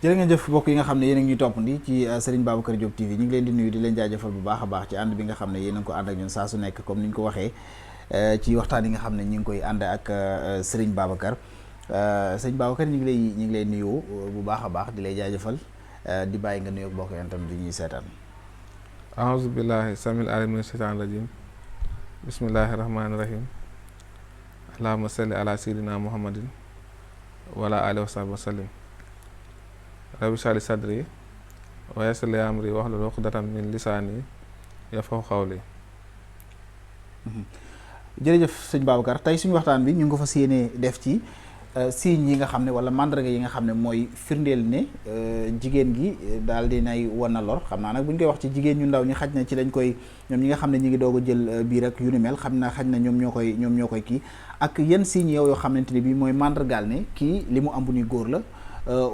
jërë ngeen jëf mbokk yi nga xam ne yéen a ngi ñuy toppandi ci Serigne Babacar Diop TV ñu ngi leen di nuyu di leen jaajëfal bu baax a baax ci ànd bi nga xam ne yéen a ngi ko ànd ak ñun saa su nekk comme ni ñu ko waxee ci waxtaan yi nga xam ne ñu ngi koy ànd ak Serigne Babacar Serigne Babacar ñu ngi lay nuyu bu baax a baax di lay jaajëfal di bàyyi nga nuyu mbokk yi tam di ñuy seetaan. aouzu billahi samil alim min shaytaan rajim bismillahi rahmaani rahim allahumma salli ala sayyidina muhammadin wala alihi wa sahbihi wa sallim rabbi shrah li sadri wa yassir li amri wahlul uqdatan min lisaani yafqahu qawli. jërëjëf sëñ Babacar tey suñu waxtaan bi ñu ngi ko fas yéene def ci signes yi nga xam ne wala mandarga yi nga xam ne mooy firndeel ne jigéen gi daal di nay wan na lor xam naa nag bu ñu koy wax ci jigéen ñu ndaw ñi xaj na ci lañ koy ñoom ñi nga xam ne ñi ngi doog a jël biir ak yu ni mel xam naa xaj na ñoom ñoo koy kii ak yenn signes yow yoo xamante ne bii mooy mandargaal ne kii li mu am bu ñuy góor la.